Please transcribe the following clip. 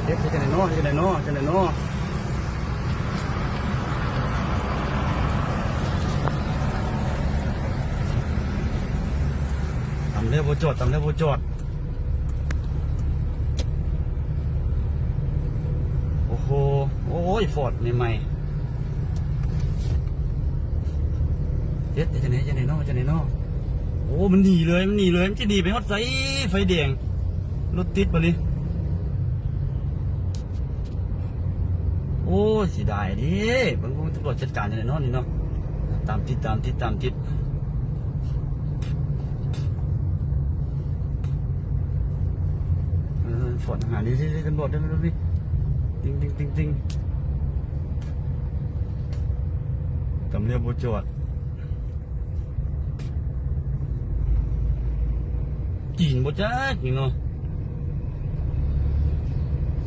ເຮັດ ເຮັດຈັ່ງໃດເນາະ ເຮັດຈັ່ງໃດເນາະ ເຮັດຈັ່ງໃດເນາະ? ຕຳແລ້ວບໍ່ຈອດ ຕຳແລ້ວບໍ່ຈອດ. ໂອ້ໂຫ ໂອ້ຍ ຟອດໃໝ່ໆ ເຮັດ ເຮັດຈັ່ງໃດ ເຮັດຈັ່ງໃດເນາະ ເຮັດຈັ່ງໃດເນາະ? ໂອ້ ມັນໜີເລີຍ ມັນໜີເລີຍ ມັນຈະໜີໄປຮອດໃສ? ໄຟແດງ ລົດຕິດບາດນີ້. ໂອ້ຍ ເສຍດາຍເດ້. ເບິ່ງ ເບິ່ງຕຳຫຼວດຈັດການຈັ່ງໃດເນາະນີ້ເນາະ. ຕາມຕິດ ຕາມຕິດ ຕາມຕິດ. ເອີ ຟອດຫານີ້ ນີ້ ນີ້ ຕຳຫຼວດເດ້ ນີ້ ຕິງ ຕິງ ຕິງ ຕິງ. ຕຳຫຼວດບໍ່ຈອດ. ຈີນບໍ່ຈັກນີ້ເນາະ.